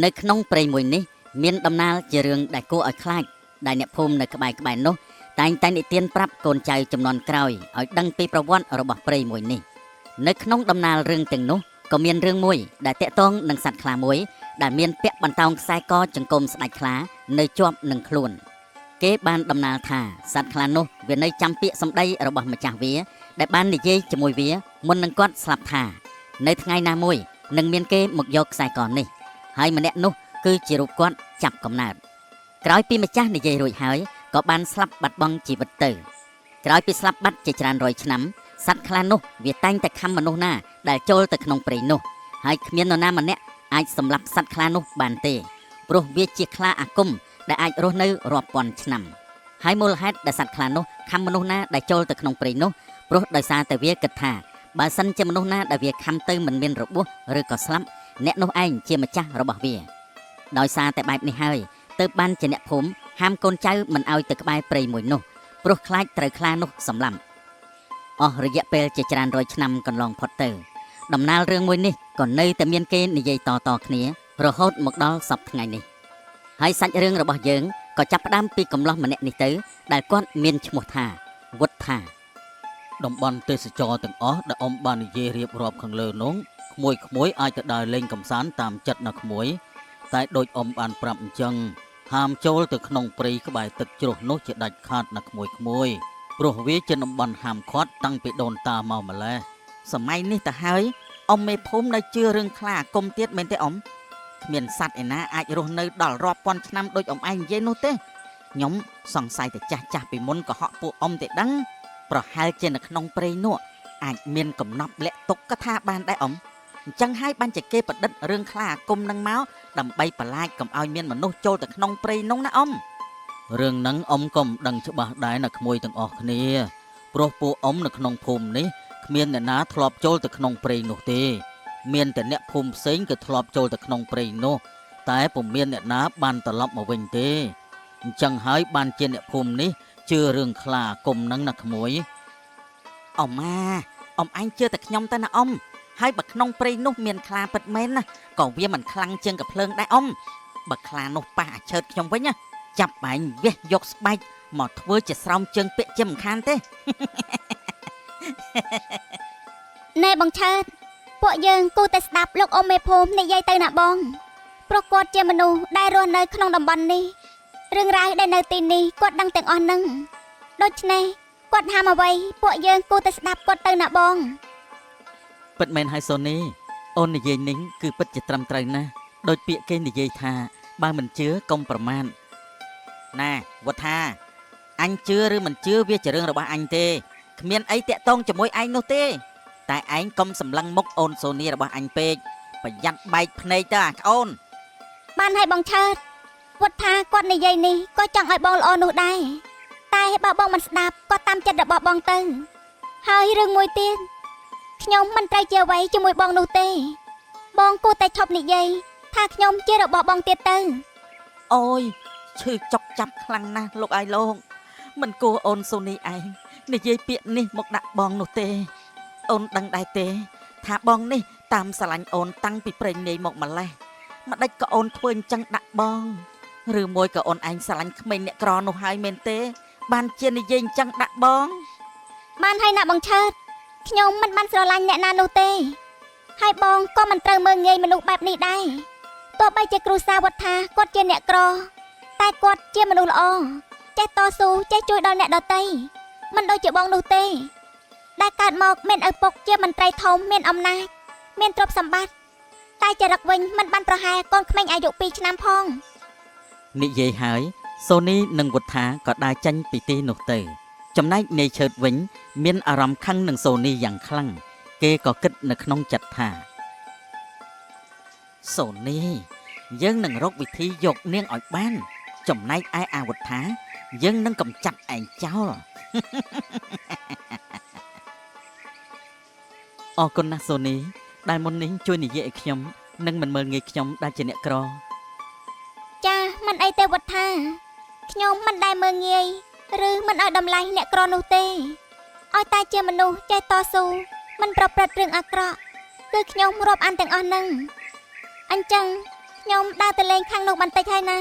នៅក្នុងព្រៃមួយនេះមានដំណាលជារឿងដែលគួរឲ្យខ្លាចដែលអ្នកភូមិនៅក្បែរក្បែរនោះតែងតែនិទានប្រាប់កូនចៅជំនាន់ក្រោយឲ្យដឹងពីប្រវត្តិរបស់ព្រៃមួយនេះនៅក្នុងដំណាលរឿងទាំងនោះក៏មានរឿងមួយដែលតាក់ទងនឹងសត្វខ្លាមួយដែលមានពាក់បន្តោងខ្សែកចង្គមស្ដេចខ្លានៅជាប់នឹងខ្លួនគេបានដំណាលថាសត្វខ្លានោះវានៅចាំពាក្យសម្ដីរបស់ម្ចាស់វាដែលបាននិយាយជាមួយវាមុននឹងគាត់ស្លាប់ថានៅថ្ងៃណាមួយនឹងមានគេមកយកខ្សែកនេះ ហើយម្នាក់នោះគឺជារូបគាត់ចាប់កំណើតក្រោយពីម្ចាស់និយាយរួចហើយក៏បានស្លាប់បាត់បង់ជីវិតទៅក្រោយពីស្លាប់បាត់ជាច្រើនរយឆ្នាំសត្វខ្លានោះវាតែងតែខំមនុស្សណាដែលចូលទៅក្នុងព្រៃនោះហើយគ្មាននរណាម្នាក់អាចសម្លាប់សត្វខ្លានោះបានទេព្រោះវាជាខ្លាអាគមដែលអាចរស់នៅរាប់ពាន់ឆ្នាំហើយមូលហេតុដែលសត្វខ្លានោះខំមនុស្សណាដែលចូលទៅក្នុងព្រៃនោះព្រោះដោយសារតែវាគិតថាបើសិនជាមនុស្សណាដែលវាខំទៅមិនមានរបួសឬក៏ស្លាប់ អ្នកនោះឯងជាម្ចាស់របស់វាដោយសារតែបែបនេះហើយទើបបានជាអ្នកភូមិហាមកូនចៅមិនឲ្យទៅក្បែរព្រៃមួយនោះព្រោះខ្លាចត្រូវខ្លានោះសម្លាប់អស់រយៈពេលជាច្រើនរយឆ្នាំកន្លងផុតទៅដំណាលរឿងមួយនេះក៏នៅតែមានគេនិយាយតៗគ្នារហូតមកដល់សប្តាហ៍ថ្ងៃនេះហើយសាច់រឿងរបស់យើងក៏ចាប់ផ្ដើមពីកំឡោះម្នាក់នេះទៅដែលគាត់មានឈ្មោះថាវុត្ថា តំបន់ទេសចរទាំងអស់ដែលអ៊ំបាននិយាយរៀបរាប់ខាងលើនោះក្មួយក្មួយអាចទៅដើរលេងកម្សាន្តតាមចិត្តណាក្មួយតែដូចអ៊ំបានប្រាប់អញ្ចឹងហាមចូលទៅក្នុងព្រៃក្បែរទឹកជ្រោះនោះជាដាច់ខាតណាក្មួយក្មួយព្រោះវាជាតំបន់ហាមឃាត់តាំងពីដូនតាមកម្លេះ សម័យនេះទៅហើយអ៊ំមេភូមិនៅជឿរឿងខ្លាអាគមទៀតមែនទេអ៊ំគ្មានសត្វឯណាអាចរស់នៅដល់រាប់ពាន់ឆ្នាំដូចអ៊ំឯងនិយាយនោះទេខ្ញុំសង្ស័យតែចាស់ចាស់ពីមុនកុហកពួកអ៊ំទេដឹងប្រហែលជានៅក្នុងព្រៃនោះអាចមានកំណប់លាក់ទុកក៏ថាបានដែរអ៊ំអញ្ចឹងហើយបានជាគេប្រឌិតរឿងខ្លាអាគមនឹងមកដើម្បីបន្លាចកុំឲ្យមានមនុស្សចូលទៅក្នុងព្រៃនោះណាអ៊ំ រឿងហ្នឹងអ៊ំក៏មិនដឹងច្បាស់ដែរណាក្មួយទាំងអស់គ្នាព្រោះពួកអ៊ំនៅក្នុងភូមិនេះគ្មានអ្នកណាធ្លាប់ចូលទៅក្នុងព្រៃនោះទេមានតែអ្នកភូមិផ្សេងក៏ធ្លាប់ចូលទៅក្នុងព្រៃនោះតែពុំមានអ្នកណាបានត្រឡប់មកវិញទេអញ្ចឹងហើយបានជាអ្នកភូមិនេះជឿរឿងខ្លាអាគមហ្នឹងណាក្មួយ អ៊ំអាអ៊ំឯងជឿតែខ្ញុំទៅណាអ៊ំហើយបើក្នុងព្រៃនោះមានខ្លាពិតមែនណាក៏វាមិនខ្លាំងជាងកាភ្លើងដែរអ៊ំបើខ្លានោះប៉ះអាឆើតខ្ញុំវិញណាចាប់បែងវះយកស្បែកមកធ្វើជាស្រោមជើងពាក់ជាមិនខានទេ ណែបងឆើតពួកយើងគួរតែស្ដាប់លោកអ៊ំមេភូមិនិយាយទៅណាបងព្រោះគាត់ជាមនុស្សដែលរស់នៅក្នុងតំបន់នេះរឿងរ៉ាវដែលនៅទីនេះគាត់ដឹងទាំងអស់ហ្នឹងដូច្នេះគាត់ហាមអ្វីពួកយើងគួរតែស្ដាប់គាត់ទៅណាបង ពិតមែនហើយសូនីអូននិយាយនេះគឺពិតជាត្រឹមត្រូវណាស់ដោយពាក្យគេនិយាយថាបើមិនជឿកុំប្រមាថណាវត្ថាអញជឿឬមិនជឿវាជារឿងរបស់អញទេគ្មានអីតាក់ទងជាមួយឯងនោះទេតែឯងកុំសម្លឹងមុខអូនសូនីរបស់អញពេកប្រយ័ត្នបែកភ្នែកទៅអាក្អូន បានហើយបងឆើតវត្ថាគាត់និយាយនេះក៏ចង់ឲ្យបងល្អនោះដែរតែបើបងមិនស្ដាប់ក៏តាមចិត្តរបស់បងទៅហើយរឿងមួយទៀតខ្ញុំមិនត្រូវជាអ្វីជាមួយបងនោះទេបងគួរតែឈប់និយាយថាខ្ញុំជារបស់បងទៀតទៅ អូយឈឺចុកចាប់ខ្លាំងណាស់លោកអាយលោកមិនគួរអូនសូនីឯងនិយាយពាក្យនេះមកដាក់បងនោះទេអូនដឹងដែរទេ ថាបងនេះតាមស្រឡាញ់អូនតាំងពីព្រេងនាយមកម្លេះម្ដេចក៏អូនធ្វើអញ្ចឹងដាក់បងឬមួយក៏អូនឯងស្រឡាញ់ក្មេងអ្នកក្រនោះហើយមែនទេ បានជានិយាយអញ្ចឹងដាក់បង បានហើយណាបងឆើតខ្ញុំមិនបានស្រឡាញ់អ្នកណានោះទេហើយបងក៏មិនត្រូវមើលងាយមនុស្សបែបនេះដែរទោះបីជាគ្រូសាវត្ថាគាត់ជាអ្នកក្រតែគាត់ជាមនុស្សល្អចេះតស៊ូចេះជួយដល់អ្នកដទៃមិនដូចជាបងនោះទេដែលកើតមកមានឪពុកជាមន្ត្រីធំមានអំណាចមានទ្រព្យសម្បត្តិតែចរិតវិញមិនបានប្រហែលកូនក្មេងអាយុ2ឆ្នាំផង និយាយហើយសូនីនិងវុត្ថាក៏ដើរចេញពីទីនោះទៅចំណែកនាយឆើតវិញ មានអារម្មណ៍ខឹងនឹងសូនីយ៉ាងខ្លាំងគេក៏គិតនៅក្នុងចិត្តថាសូនីយើងនឹងរកវិធីយកនាងឲ្យបាន ចំណែកឯអាវុត្ថាយើងនឹងកំចាត់ឯងចោល អរគុណណាស់សូនីដែលមុននេះជួយនិយាយឲ្យខ្ញុំនិងមិនមើលងាយខ្ញុំដែលជាអ្នកក្រ ចាមិនអីទេវត្ថាខ្ញុំមិនដែលមើលងាយឬមិនឲ្យតម្លៃអ្នកក្រនោះទេឲ្យតែជាមនុស្សចេះតស៊ូមិនប្រព្រឹត្តរឿងអាក្រក់គឺខ្ញុំរាប់អានទាំងអស់ហ្នឹងអញ្ចឹង ខ្ញុំដើរទៅលេងខាងនោះបន្តិចហើយណា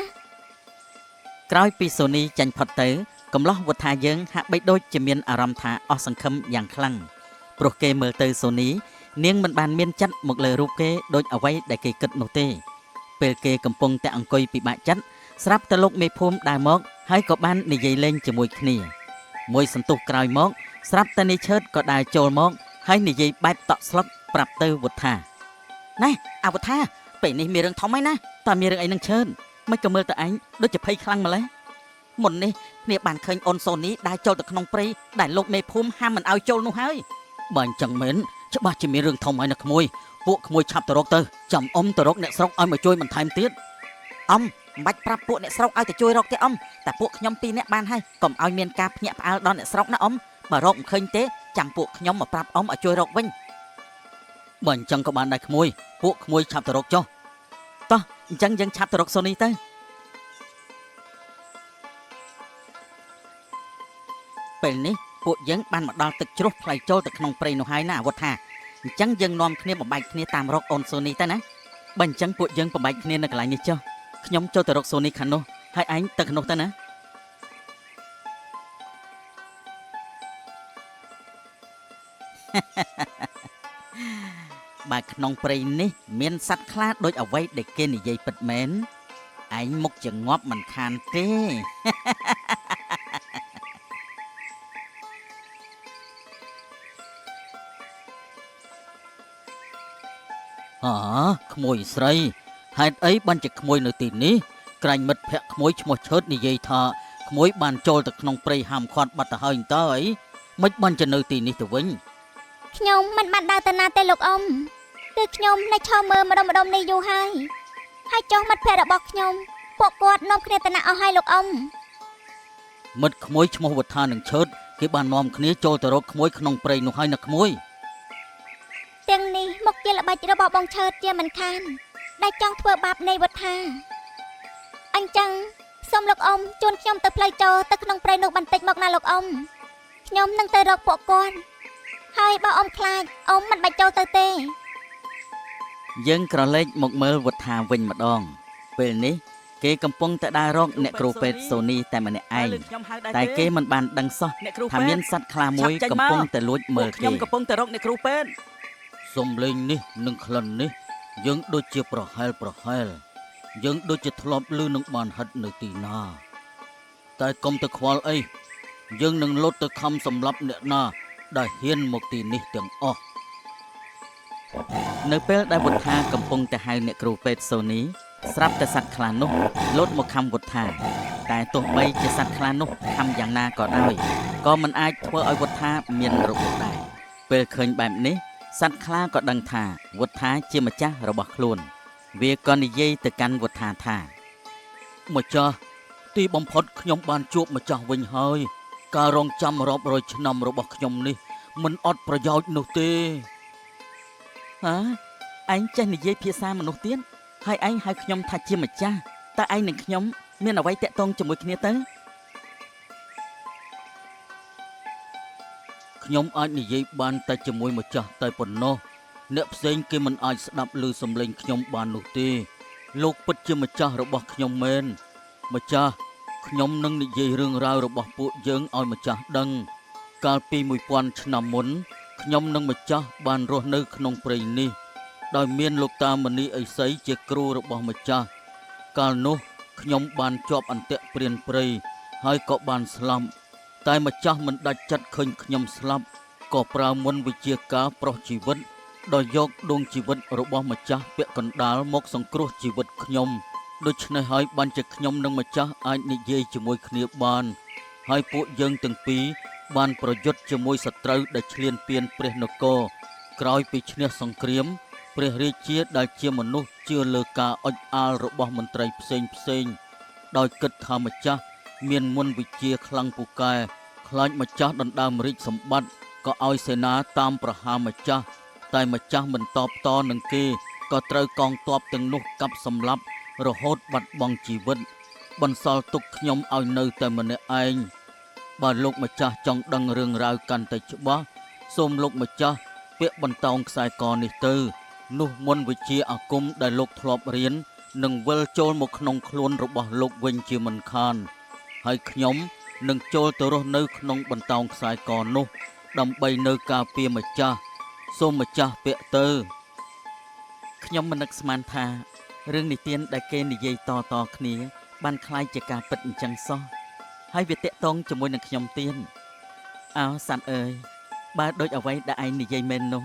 ក្រោយពីសូនីចាញ់ផុតទៅកំឡោះវុទ្ធាយើងហាក់បីដូចជាមានអារម្មណ៍ថាអស់សង្ឃឹមយ៉ាងខ្លាំងព្រោះគេមើលទៅសូនីនាងមិនបានមានចិត្តមកលើរូបគេដូចអ្វីដែលគេគិតនោះទេពេលគេកំពុងតែអង្គុយពិបាកចិត្តស្រាប់តែលោកមេភូមិដើរមកហើយក៏បាននិយាយលេងជាមួយគ្នាមួយសន្ទុះក្រោយមកស្រាប់តែនាយឈើតក៏ដើរចូលមកហើយនិយាយបែបតក់ស្លុតប្រាប់ទៅវុទ្ធាណែអាវុទ្ធាពេលនេះមានរឿងធំហើយណាតើមានរឿងអីនឹងឈើតមិនក៏មើលទៅឯងដូចជាភ័យខ្លាំងម្ល៉េះមុននេះគ្នាបានឃើញអូនសូនីដើរចូលទៅក្នុងព្រៃដែលលោកមេភូមិហាមមិនឲ្យចូលនោះហើយ បើអញ្ចឹងមែនច្បាស់ជាមានរឿងធំហើយណាក្មួយពួកក្មួយឆាប់ទៅរកទៅចាំអ៊ំទៅរកអ្នកស្រុកឲ្យមកជួយបន្ថែមទៀត អ៊ំមិនបាច់ប្រាប់ពួកអ្នកស្រុកឲ្យទៅជួយរកទេអ៊ំតែពួកខ្ញុំពីរនាក់បានហើយកុំឲ្យមានការភ្ញាក់ផ្អើលដល់អ្នកស្រុកណាអ៊ំបើរកមិនឃើញទេចាំពួកខ្ញុំមកប្រាប់អ៊ំឲ្យជួយរកវិញ បើអញ្ចឹងក៏បានដែរក្មួយពួកក្មួយឆាប់ទៅរកចុះ តោះអញ្ចឹងយើងឆាប់ទៅរកសូនីទៅពេលនេះពួកយើងបានមកដល់ទឹកជ្រោះផ្លូវចូលទៅក្នុងព្រៃនោះហើយណាអាវុធថាអញ្ចឹងយើងនាំគ្នាបំបែកគ្នាតាមរកអូនសូនីទៅណាបើអញ្ចឹងពួកយើងបំបែកគ្នានៅកន្លែងនេះចុះខ្ញុំចូលទៅរកសូនីខាងនោះហើយឯងទៅខាងនោះទៅណា បើក្នុងព្រៃនេះមានសត្វខ្លាដូចអ្វីដែលគេនិយាយពិតមែនឯងមុខជាងាប់មិនខានទេ ហ៎ក្មួយស្រីហេតុអីបានជាក្មួយនៅទីនេះក្រែងមិត្តភក្តិក្មួយឈ្មោះឈើតនិយាយថាក្មួយបានចូលទៅក្នុងព្រៃហាមឃាត់បាត់ទៅហើយតើអីមិនបានជានៅទីនេះទៅវិញ ខ្ញុំមិនបានដើរទៅណាទេលោកអ៊ំគឺខ្ញុំនៅឈរមើលម្ដុំម្ដុំនេះយូរហើយហើយចុះមិត្តភក្តិរបស់ខ្ញុំពួកគាត់នាំគ្នាទៅណាអស់ហើយលោកអ៊ំ មិត្តក្មួយឈ្មោះវត្ថានឹងឈើតគេបាននាំគ្នាចូលទៅរកក្មួយក្នុងព្រៃនោះហើយណាក្មួយ ទាំងនេះមកជាល្បិចរបស់បងឆើតជាមិនខានដែលចង់ធ្វើបាបនៃវត្ថាអញ្ចឹងសូមលោកអ៊ំជូនខ្ញុំទៅផ្លូវចូលទៅក្នុងព្រៃនោះបន្តិចមកណាលោកអ៊ំខ្ញុំនឹងទៅរកពួកគាត់ហើយបើអ៊ំខ្លាចអ៊ំមិនបាច់ចូលទៅទេ យើងក្រឡេកមកមើលវុទ្ធាវិញម្ដងពេលនេះគេកំពុងតែដើររកអ្នកគ្រូពេទ្យសូនីតែម្នាក់ឯងតែគេមិនបានដឹងសោះថាមានសត្វខ្លាមួយកំពុងតែលួចមើលគេ ខ្ញុំកំពុងតែរកអ្នកគ្រូពេទ្យ សំលេងនេះនិងក្លិននេះយើងដូចជាប្រហែលប្រហែលយើងដូចជាធ្លាប់ឮនឹងបានហិតនៅទីណាតែកុំទៅខ្វល់អីយើងនឹងលុតទៅខំសម្លាប់អ្នកណាដែលហ៊ានមកទីនេះទាំងអស់ នៅពេលដែលវុទ្ធាកំពុងតែហៅអ្នកគ្រូពេទ្យសូនីស្រាប់តែសត្វខ្លានោះលោតមកខំវុទ្ធាតែទោះបីជាសត្វខ្លានោះខំយ៉ាងណាក៏ដោយក៏មិនអាចធ្វើឲ្យវុទ្ធាមានរបួសដែរពេលឃើញបែបនេះសត្វខ្លាក៏ដឹងថាវុទ្ធាជាម្ចាស់របស់ខ្លួនវាក៏និយាយទៅកាន់វុទ្ធាថា ម្ចាស់ទីបំផុតខ្ញុំបានជួបម្ចាស់វិញហើយការរងចាំរាប់រយឆ្នាំរបស់ខ្ញុំនេះមិនអត់ប្រយោជន៍នោះទេ ហ៎ឯងចេះនិយាយភាសាមនុស្សទៀតហើយឯងហៅខ្ញុំថាជាម្ចាស់តើឯងនិងខ្ញុំមានអ្វីតាក់ទងជាមួយគ្នាទៅ ខ្ញុំអាចនិយាយបានតែជាមួយម្ចាស់តែប៉ុណ្ណោះអ្នកផ្សេងគេមិនអាចស្ដាប់ឮសំឡេងខ្ញុំបាននោះទេលោកពិតជាម្ចាស់របស់ខ្ញុំមែនម្ចាស់ខ្ញុំនឹងនិយាយរឿងរ៉ាវរបស់ពួកយើងឲ្យម្ចាស់ដឹងកាលពី1000ឆ្នាំមុនខ្ញុំនិងម្ចាស់បានរស់នៅក្នុងព្រៃនេះដោយមានលោកតាមនីអិសីជាគ្រូរបស់ម្ចាស់កាលនោះខ្ញុំបានជាប់អន្ទាក់ព្រានព្រៃហើយក៏បានស្លាប់តែម្ចាស់មិនដាច់ចិត្តឃើញខ្ញុំស្លាប់ក៏ប្រើមន្តវិជាការប្រោះជីវិតដោយយកដួងជីវិតរបស់ម្ចាស់ពាក់កណ្ដាលមកសង្គ្រោះជីវិតខ្ញុំដូច្នេះហើយបានជាខ្ញុំនិងម្ចាស់អាចនិយាយជាមួយគ្នាបានហើយពួកយើងទាំងពីរបានប្រយុទ្ធជាមួយសត្រូវដែលឈ្លានពានព្រះនគរក្រោយពីឈ្នះសង្គ្រាមព្រះរាជាដែលជាមនុស្សជឿលើការអុចអាលរបស់មន្ត្រីផ្សេងផ្សេងដោយគិតថាម្ចាស់មានមន្តវិជ្ជាខ្លាំងពូកែខ្លាចម្ចាស់ដណ្ដើមរាជសម្បត្តិក៏ឲ្យសេនាតាមប្រហារម្ចាស់តែម្ចាស់មិនតបតនឹងគេក៏ត្រូវកងទ័ពទាំងនោះកាប់សម្លាប់រហូតបាត់បង់ជីវិតបន្សល់ទុកខ្ញុំឲ្យនៅតែម្នាក់ឯងបើលោកម្ចាស់ចង់ដឹងរឿងរ៉ាវកាន់តែច្បាស់សូមលោកម្ចាស់ពាក់បន្តោងខ្សែកនេះទៅនោះមន្តវិជ្ជាអាគមដែលលោកធ្លាប់រៀន នឹងវិលចូលមកក្នុងខ្លួនរបស់លោកវិញជាមិនខានហើយខ្ញុំនឹងចូលទៅរស់នៅក្នុងបន្តោងខ្សែកនោះដើម្បីនៅការពារម្ចាស់សូមម្ចាស់ពាក់ទៅ ខ្ញុំមិននឹកស្មានថារឿងនិទានដែលគេនិយាយតៗគ្នា បានក្លាយជាការពិតអញ្ចឹងសោះហើយវាតាក់ទងជាមួយនឹងខ្ញុំទៀតអោសត្វអើយបើដូចអ្វីដែលឯងនិយាយមែននោះ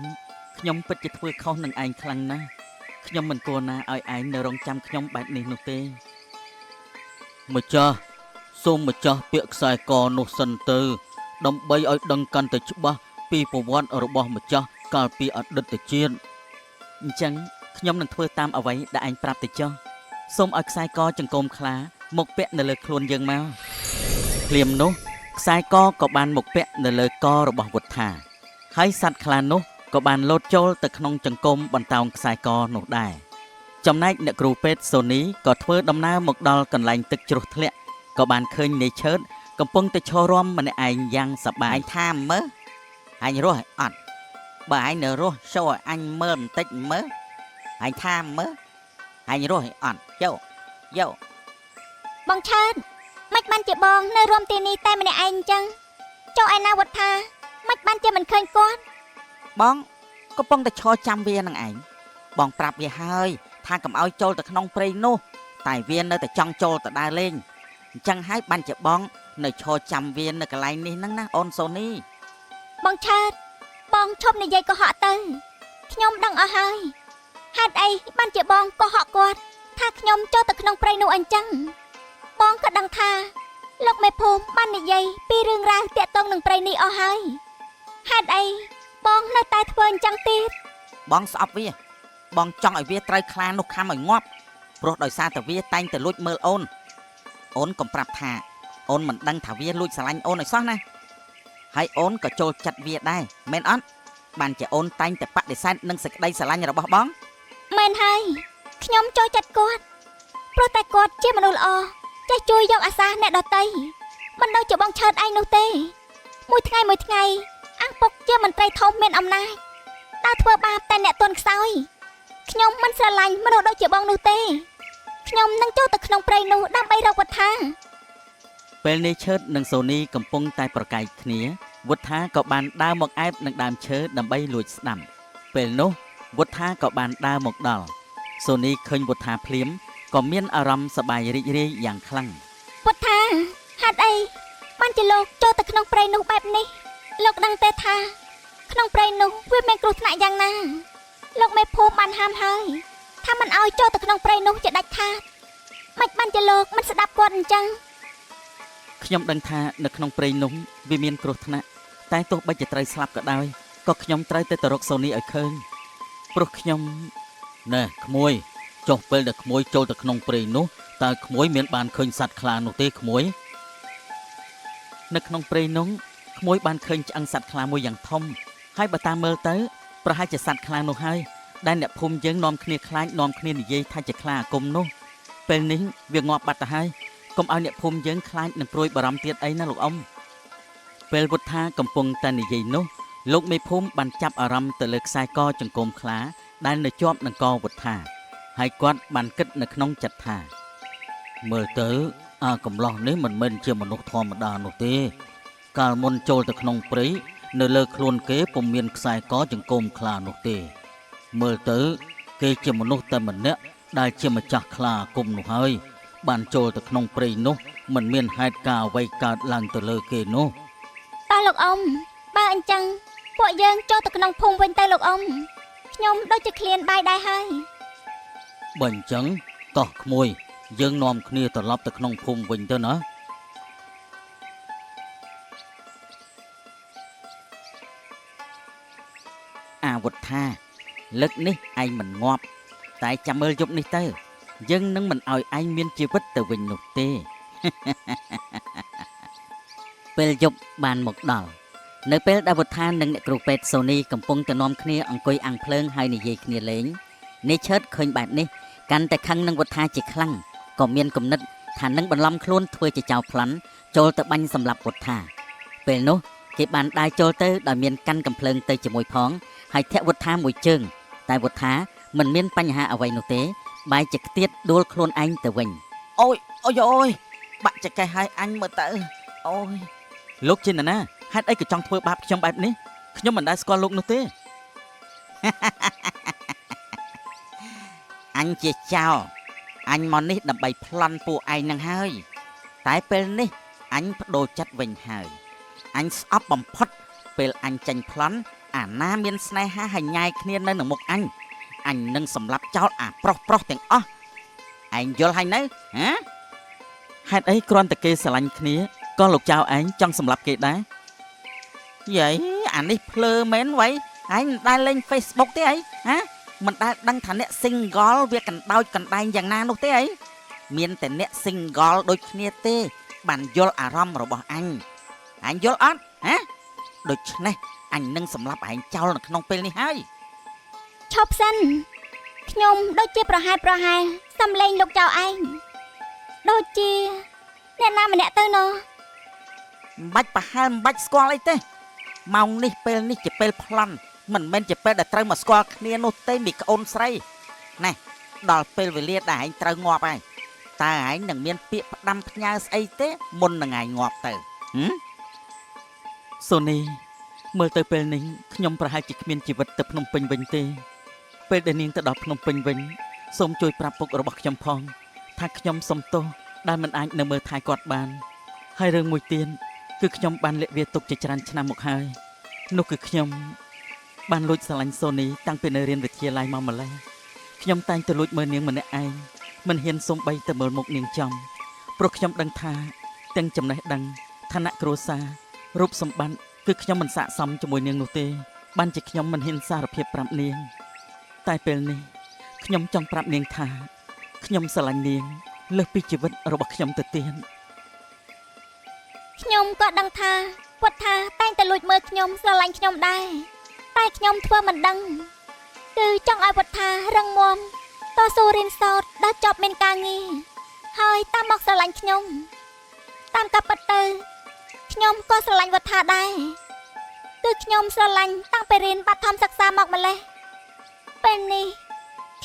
ខ្ញុំពិតជាធ្វើខុសនឹងឯងខ្លាំងណាស់ខ្ញុំមិនគួរណាឲ្យឯងនៅរងចាំខ្ញុំបែបនេះនោះទេ ម្ចាស់សូមម្ចាស់ពាក់ខ្សែកនោះសិនទៅដើម្បីឲ្យដឹងកាន់តែច្បាស់ពីប្រវត្តិរបស់ម្ចាស់កាលពីអតីតជាតិ អញ្ចឹងខ្ញុំនឹងធ្វើតាមអ្វីដែលឯងប្រាប់ទៅចុះសូមឲ្យខ្សែកចង្កូមខ្លាមកពាក់នៅលើខ្លួនយើងមកភ្លាមនោះខ្សែកក៏បានមកពាក់នៅលើករបស់វុត្ថាហើយសត្វខ្លានោះក៏បានលោតចូលទៅក្នុងចង្កូមបន្តោងខ្សែកនោះដែរចំណែកអ្នកគ្រូពេទ្យសូនីក៏ធ្វើដំណើរមកដល់កន្លែងទឹកជ្រោះធ្លាក់ក៏បានឃើញនាយឈើតកំពុងតែឈររាំម្នាក់ឯងយ៉ាងសប្បាយឯងថាមើលឯងរស់ឲ្យអត់បើឯងនៅរស់ចូលឲ្យអញមើលបន្តិចមើលឯងថាមើលឯងរស់ឲ្យអត់យោយោ បងឆើតមិនបានជាបងនៅរួមទីនេះតែម្នាក់ឯងអញ្ចឹងចុះឯណាវត្ថាមិនបានជាមិនឃើញគាត់ បងកំពុងតែឈរចាំវានឹងឯងបងប្រាប់វាហើយថាកុំឲ្យចូលទៅក្នុងព្រៃនោះតែវានៅតែចង់ចូលទៅដើរលេងអញ្ចឹងហើយបានជាបងនៅឈរចាំវានៅកន្លែងនេះហ្នឹងណាអូនសូនី បងឆើតបងឈប់និយាយកុហកទៅខ្ញុំដឹងអស់ហើយហេតុអីបានជាបងកុហកគាត់ថាខ្ញុំចូលទៅក្នុងព្រៃនោះអញ្ចឹងបងក៏ដឹងថាលោកមេភូមិបាននិយាយពីរឿងរ៉ាវទាក់ទងនឹងព្រៃនេះអស់ហើយហេតុអីបងនៅតែធ្វើអញ្ចឹងទៀត បងស្អប់វាបងចង់ឲ្យវាត្រូវខ្លានោះខំឲ្យងាប់ព្រោះដោយសារតែវាតែងតែលួចមើលអូនអូនកុំប្រាប់ថាអូនមិនដឹងថាវាលួចស្រឡាញ់អូនឲ្យសោះណាហើយអូនក៏ចូលចិត្តវាដែរមែនអត់បានជាអូនតែងតែបដិសេធនឹងសេចក្តីស្រឡាញ់របស់បង មែនហើយខ្ញុំចូលចិត្តគាត់ព្រោះតែគាត់ជាមនុស្សល្អចេះជួយយកអាសាអ្នកដទៃមិនដូចជាបងឆើតឯងនោះទេមួយថ្ងៃមួយថ្ងៃអង្គពុកជាមន្ត្រីធំមានអំណាចដើរធ្វើបាបតែអ្នកទន់ខ្សោយខ្ញុំមិនស្រឡាញ់មនុស្សដូចជាបងនោះទេខ្ញុំនឹងចូលទៅក្នុងព្រៃនោះដើម្បីរកវត្ថា ពេលនេះឈើតនិងសូនីកំពុងតែប្រកែកគ្នាវុត្ថាក៏បានដើរមកអែបនឹងដើមឈើដើម្បីលួចស្ដាំពេលនោះវុត្ថាក៏បានដើរមកដល់សូនីឃើញវុត្ថាភ្លាមក៏មានអារម្មណ៍សប្បាយរីករាយយ៉ាងខ្លាំង វត្ថាហេតុអីបានជាលោកចូលទៅក្នុងព្រៃនោះបែបនេះលោកដឹងទេថាក្នុងព្រៃនោះវាមានគ្រោះថ្នាក់យ៉ាងណាលោកមេភូមិបានហាមហើយថាមិនឲ្យចូលទៅក្នុងព្រៃនោះជាដាច់ខាតមិនបានជាលោកមិនស្ដាប់គាត់អញ្ចឹង ខ្ញុំដឹងថានៅក្នុងព្រៃនោះវាមានគ្រោះថ្នាក់តែទោះបីជាត្រូវស្លាប់ក៏ដោយក៏ខ្ញុំត្រូវតែទៅរកសូនីឲ្យឃើញព្រោះខ្ញុំ ណែក្មួយចុះពេលដែលក្មួយចូលទៅក្នុងព្រៃនោះតើក្មួយមានបានឃើញសត្វខ្លានោះទេក្មួយ នៅក្នុងព្រៃនោះក្មួយបានឃើញឆ្អឹងសត្វខ្លាមួយយ៉ាងធំហើយបើតាមមើលទៅប្រហែលជាសត្វខ្លានោះហើយដែលអ្នកភូមិយើងនាំគ្នាខ្លាចនាំគ្នានិយាយថាជាខ្លាអាគមនោះពេលនេះវាងាប់បាត់ទៅហើយកុំឲ្យអ្នកភូមិយើងខ្លាចនិងព្រួយបារម្ភទៀតអីណាលោកអ៊ំពេលវុត្ថាកំពុងតែនិយាយនោះលោកមេភូមិបានចាប់អារម្មណ៍ទៅលើខ្សែកចង្កូមខ្លាដែលនៅជាប់នឹងកវុត្ថាហើយគាត់បានគិតនៅក្នុងចិត្តថា មើលទៅអាកំឡោះនេះមិនមែនជាមនុស្សធម្មតានោះទេកាលមុនចូលទៅក្នុងព្រៃនៅលើខ្លួនគេពុំមានខ្សែកចង្កូមខ្លានោះទេមើលទៅគេជាមនុស្សតែម្នាក់ដែលជាម្ចាស់ខ្លាអាគមនោះហើយបានចូលទៅក្នុងព្រៃនោះមិនមានហេតុការណ៍អ្វីកើតឡើងទៅលើគេនោះ តើលោកអ៊ំបើអញ្ចឹងពួកយើងចូលទៅក្នុងភូមិវិញទៅលោកអ៊ំខ្ញុំដូចជាឃ្លានបាយដែរហើយ បើអញ្ចឹងតោះក្មួយយើងនាំគ្នាត្រឡប់ទៅក្នុងភូមិវិញទៅណា អាវុត្ថាលើកនេះឯងមិនងាប់តែចាំមើលយប់នេះទៅយើងនឹងមិនឲ្យឯងមានជីវិតទៅវិញនោះទេ ពេលយប់បានមកដល់នៅពេលដែលវុត្ថានិងអ្នកគ្រូពេទ្យសូនីកំពុងតែនាំគ្នាអង្គុយអាំងភ្លើងហើយនិយាយគ្នាលេងនាយឈើតឃើញបែបនេះកាន់តែខឹងនឹងវុត្ថាជាខ្លាំងក៏មានគំនិតថានឹងបន្លំខ្លួនធ្វើជាចៅប្លន់ចូលទៅបាញ់សម្លាប់វុត្ថាពេលនោះគេបានដើរចូលទៅដោយមានកាន់កំភ្លើងទៅជាមួយផងហើយធាក់វុត្ថាមួយជើងតែវុត្ថាមិនមានបញ្ហាអ្វីនោះទេ បែរជាខ្ទាតដួលខ្លួនឯងទៅវិញ អូយអូយអូយបាក់ចកេះឲ្យអញមើលទៅអូយ លោកជានរណាហេតុអីក៏ចង់ធ្វើបាបខ្ញុំបែបនេះខ្ញុំមិនដែលស្គាល់លោកនោះទេ អញជាចោរអញមកនេះដើម្បីប្លន់ពួកឯងនឹងហើយ តែពេលនេះអញបដូរចិត្តវិញហើយអញស្អប់បំផុត ពេលអញចាញ់ប្លន់អាណាមានស្នេហាហើយញ៉ាយគ្នានៅនឹងមុខអញអញនឹងសម្លាប់ចោលអាប្រុសប្រុសទាំងអស់ឯងយល់ហើយនៅហ៎ ហេតុអីគ្រាន់តែគេស្រឡាញ់គ្នាក៏លោកចៅឯងចង់សម្លាប់គេដែរ យាយអានេះភ្លើមែនវ៉ៃឯងមិនដែលលេង Facebook ទេអីហ៎មិនដែលដឹងថាអ្នក single វាកណ្ដោចកណ្ដែងយ៉ាងណានោះទេអីមានតែអ្នក single ដូចគ្នាទេ បានយល់អារម្មណ៍របស់អញអញយល់អត់ហ៎ដូច្នេះអញនឹងសម្លាប់ឯងចោលនៅក្នុងពេលនេះហើយ ឈប់សិនខ្ញុំដូចជាប្រហែលប្រហែលសំលេងលោកចៅឯងដូចជាអ្នកណាម្នាក់ទៅណោះ មិនបាច់ប្រហែលមិនបាច់ស្គាល់អីទេម៉ោងនេះពេលនេះជាពេលប្លន់មិនមែនជាពេលដែលត្រូវមកស្គាល់គ្នានោះទេមីក្អូនស្រីណែដល់ពេលវេលាដែលឯងត្រូវងាប់ហើយតើឯងនឹងមានពាក្យផ្ដាំផ្ញើស្អីទេមុននឹងឯងងាប់ទៅហឹម សូនីមើលទៅពេលនេះខ្ញុំប្រហែលជាគ្មានជីវិតទៅភ្នំពេញវិញទេពេលដែលនាងទៅដល់ភ្នំពេញវិញសូមជួយប្រាប់ពុករបស់ខ្ញុំផងថាខ្ញុំសុំទោសដែលមិនអាចនៅមើលថែគាត់បានហើយរឿងមួយទៀតគឺខ្ញុំបានលាក់វាទុកជាច្រើនឆ្នាំមកហើយនោះគឺខ្ញុំបានលួចស្រឡាញ់សូនីតាំងពីនៅរៀនវិទ្យាល័យមកម្ល៉េះខ្ញុំតែងតែលួចមើលនាងម្នាក់ឯងមិនហ៊ានសូម្បីតែមើលមុខនាងចំព្រោះខ្ញុំដឹងថាទាំងចំណេះដឹងឋានៈគ្រួសាររូបសម្បត្តិគឺខ្ញុំមិនស័ក្តិសមជាមួយនាងនោះទេបានជាខ្ញុំមិនហ៊ានសារភាពប្រាប់នាង តែពេលនេះខ្ញុំចង់ប្រាប់នាងថាខ្ញុំស្រឡាញ់នាងលើសពីជីវិតរបស់ខ្ញុំទៅទៀត ខ្ញុំក៏ដឹងថាគាត់ថាតែងតែលួចមើលខ្ញុំស្រឡាញ់ខ្ញុំដែរតែខ្ញុំធ្វើមិនដឹងគឺចង់ឲ្យវត្ថារឹងមាំតស៊ូរៀនសូត្រដល់ចប់មានការងារហើយតាមមកស្រឡាញ់ខ្ញុំតាមការពិតទៅខ្ញុំក៏ស្រឡាញ់វត្ថាដែរគឺខ្ញុំស្រឡាញ់តាំងពីរៀនបឋមសិក្សាមកម្លេះពេលនេះ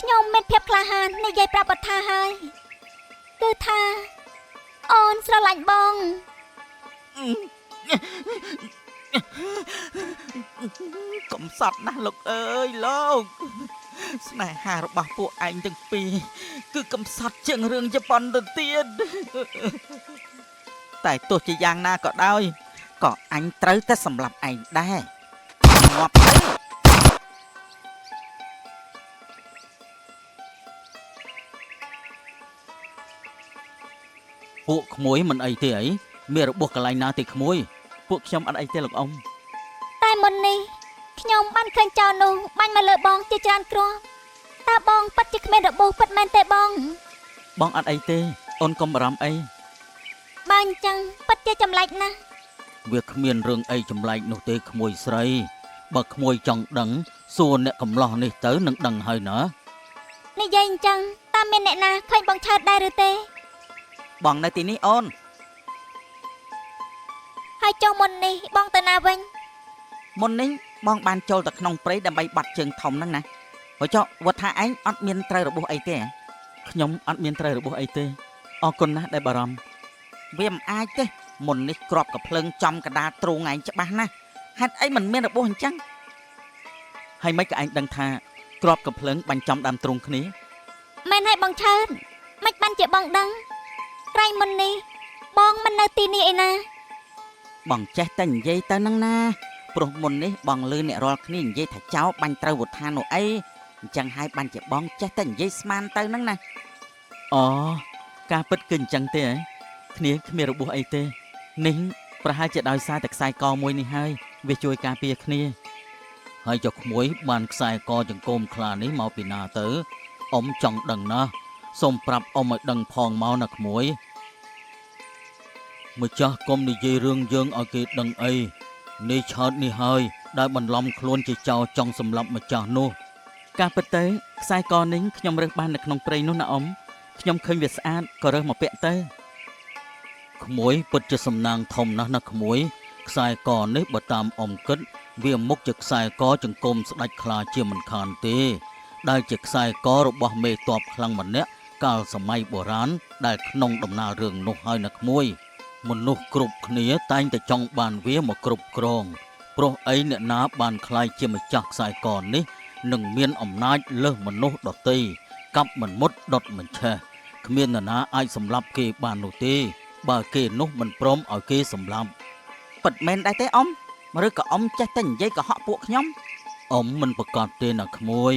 ខ្ញុំមានភាពក្លាហាននិយាយប្រាប់វត្ថាហើយគឺថាអូនស្រឡាញ់បង កំសត់ណាស់លោកអើយលោកស្នេហារបស់ពួកឯងទាំងពីរគឺកំសត់ជាងរឿងជប៉ុនទៅទៀតតែទោះជាយ៉ាងណាក៏ដោយក៏អញត្រូវតែសម្លាប់ឯងដែរងាប់ទៅ ពួកក្មួយមិនអីទេអីមានរបួសកន្លែងណាទេក្មួយពួកខ្ញុំអត់អីទេលោកអ៊ំ តែមុននេះខ្ញុំបានឃើញចោរនោះបាញ់មកលើបងជាច្រើនគ្រាប់តើបងពិតជាគ្មានរបួសពិតមែនទេបង បងអត់អីទេអូនកុំបារម្ភអី បើអញ្ចឹងពិតជាចម្លែកណាស់ វាគ្មានរឿងអីចម្លែកនោះទេក្មួយស្រីបើក្មួយចង់ដឹងសួរអ្នកកំឡោះនេះទៅនឹងដឹងហើយណា និយាយអញ្ចឹងតើមានអ្នកណាឃើញបងឆើតដែរឬទេ បងនៅទីនេះអូន ហើយចុះមុននេះបងទៅណាវិញ មុននេះបងបានចូលទៅក្នុងព្រៃដើម្បីបាត់ជើងធំហ្នឹងណាហើយចុះវត្តថាឯងអត់មានត្រូវរបួសអីទេហ៎ ខ្ញុំអត់មានត្រូវរបួសអីទេអរគុណណាស់ដែលបារម្ភ វាមិនអាចទេមុននេះក្របកភ្លើងចំកណ្ដាលទ្រូងឯងច្បាស់ណាស់ហេតុអីមិនមានរបួសអញ្ចឹង ហើយមិនក៏ឯងដឹងថាក្របកំភ្លើងបាញ់ចំដើមទ្រូងគ្នា មែនហើយបងឆើតមិនបានជាបងដឹងក្រែងមុននេះបងមិននៅទីនេះឯណា បងចេះតែនិយាយទៅហ្នឹងណាព្រោះមុននេះបងលឺអ្នករាល់គ្នានិយាយថាចោលបាញ់ត្រូវវុធានោះអីអញ្ចឹងហើយបានជាបងចេះតែនិយាយស្មានទៅហ្នឹងណា អូការពិតគឺអញ្ចឹងទេហ៎គ្នាគ្មានរបួសអីទេនេះប្រហែលជាដោយសារតែខ្សែកមួយនេះហើយវាជួយការពារគ្នាហើយចុះក្មួយបានខ្សែកចង្គោមខ្លានេះមកពីណាទៅអ៊ំចង់ដឹងណាស់សូមប្រាប់អ៊ំឲ្យដឹងផងមកណាក្មួយម្ចាស់កុំនិយាយរឿងយើងឲ្យគេដឹងអីនេះឆើតនេះហើយដែលបន្លំខ្លួនជាចោរចង់សម្លាប់ម្ចាស់នោះការពិតទៅខ្សែកនេះខ្ញុំរើសបាននៅក្នុងព្រៃនោះណាអ៊ំខ្ញុំឃើញវាស្អាតក៏រើសមកពាក់ទៅក្មួយពិតជាសំណាងធំណាស់ណាក្មួយខ្សែកនេះបើតាមអ៊ំគិតវាមុខជាខ្សែកចង្គមស្ដេចខ្លាជាមិនខានទេ ដែលជាខ្សែករបស់មេតបខ្លាំងម្នាក់កាលសម័យបុរាណដែលក្នុងដំណាលរឿងនោះហើយណាក្មួយមនុស្សគ្រប់គ្នាតែងតែចង់បានវាមកគ្រប់គ្រងព្រោះអីអ្នកណាបានក្លាយជាម្ចាស់ខ្សែកនេះនឹងមានអំណាចលើសមនុស្សដទៃកាប់មិនមុតដុតមិនឆេះគ្មាននរណាអាចសម្លាប់គេបាននោះទេបើគេនោះមិនព្រមឲ្យគេសម្លាប់ ពិតមែនដែរទេអ៊ំឬក៏អ៊ំចេះតែនិយាយកុហកពួកខ្ញុំ អ៊ំមិនប្រកាសទេណាក្មួយ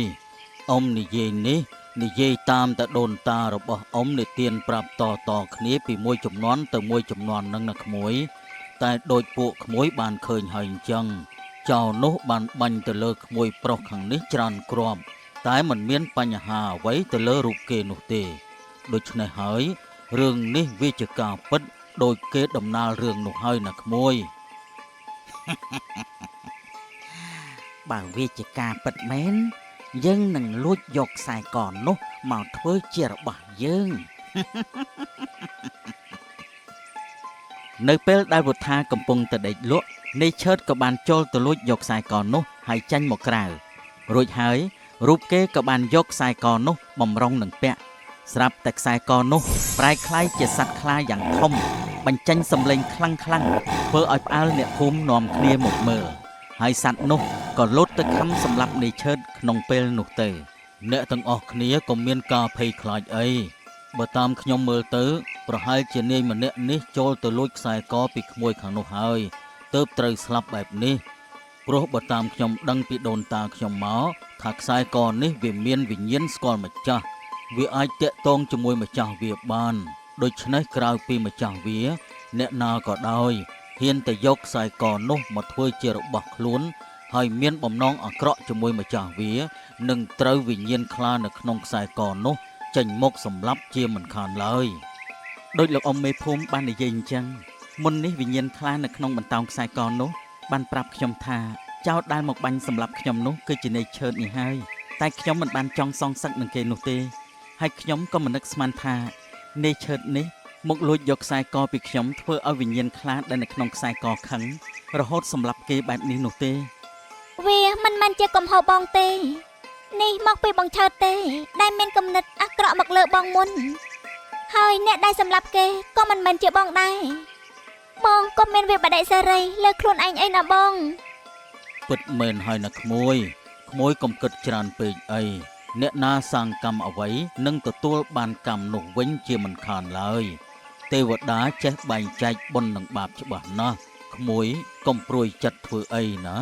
អ៊ំនិយាយនេះនិយាយតាមតែដូនតារបស់អ៊ំនិទានប្រាប់តតគ្នាពីមួយជំនាន់ទៅមួយជំនាន់នឹងណាក្មួយតែដូចពួកក្មួយបានឃើញហើយអញ្ចឹងចៅនោះបានបាញ់ទៅលើក្មួយប្រុសខាងនេះច្រើនគ្រាប់តែមិនមានបញ្ហាអ្វីទៅលើរូបគេនោះទេដូច្នេះហើយរឿងនេះវាជាការពិតដោយគេដំណាលរឿងនោះហើយណាក្មួយ បើវាជាការពិតមែនយើងនឹងលួចយកខ្សែកនោះមកធ្វើជារបស់យើង នៅពេលដែលវុធាកំពុងតែដេកលក់នាយឈើតក៏បានចូលទៅលួចយកខ្សែកនោះហើយចេញមកក្រៅរួចហើយរូបគេក៏បានយកខ្សែកនោះបំរុងនឹងពាក់ស្រាប់តែខ្សែកនោះប្រែក្លាយជាសត្វខ្លាយ៉ាងធំបញ្ចេញសម្លេងខ្លាំងខ្លាំងធ្វើឲ្យផ្អើលអ្នកភូមិនាំគ្នាមកមើលហើយសត្វនោះក៏លោតទៅខំសម្លាប់នាយឈើតក្នុងពេលនោះទៅ អ្នកទាំងអស់គ្នាក៏មានការភ័យខ្លាចអីបើតាមខ្ញុំមើលទៅប្រហែលជានាយម្នាក់នេះចូលទៅលួចខ្សែកពីក្មួយខាងនោះហើយទើបត្រូវស្លាប់បែបនេះព្រោះបើតាមខ្ញុំដឹងពីដូនតាខ្ញុំមកថាខ្សែកនេះវាមានវិញ្ញាណស្គាល់ម្ចាស់វាអាចតាក់ទងជាមួយម្ចាស់វាបានដូច្នេះក្រៅពីម្ចាស់វាអ្នកណាក៏ដោយហ៊ានតែយកខ្សែកនោះមកធ្វើជារបស់ខ្លួនហើយមានបំណងអាក្រក់ជាមួយម្ចាស់វានឹងត្រូវវិញ្ញាណខ្លានៅក្នុងខ្សែកនោះចេញមកសម្លាប់ជាមិនខានឡើយ ដោយលោកអ៊ំមេភូមិបាននិយាយអញ្ចឹងមុននេះវិញ្ញាណខ្លានៅក្នុងបន្តោងខ្សែកនោះបានប្រាប់ខ្ញុំថាចោរដែលមកបាញ់សម្លាប់ខ្ញុំនោះគឺជានាយឈើតនេះហើយតែខ្ញុំមិនបានចង់សងសឹកនឹងគេនោះទេហើយខ្ញុំក៏មិននឹកស្មានថានាយឈើតនេះមកលួចយកខ្សែកពីខ្ញុំធ្វើឲ្យវិញ្ញាណខ្លាដែលនៅក្នុងខ្សែកខឹងរហូតសម្លាប់គេបែបនេះនោះទេ វាមិនមែនជាកំហុសបងទេនេះមកពីបងឆើតទេដែលមានគំនិតអាក្រក់មកលើបងមុនហើយអ្នកដែលសម្លាប់គេក៏មិនមែនជាបងដែរបងក៏មានវិបត្តិសេរីលើខ្លួនឯងអីណាបង ពិតមែនហើយណាក្មួយក្មួយកុំគិតច្រើនពេកអីអ្នកណាសាងកម្មអ្វីនឹងទទួលបានកម្មនោះវិញជាមិនខានឡើយទេវតាចេះបែងចែកបុណ្យនិងបាបច្បាស់ណាស់ក្មួយកុំព្រួយចិត្តធ្វើអីណា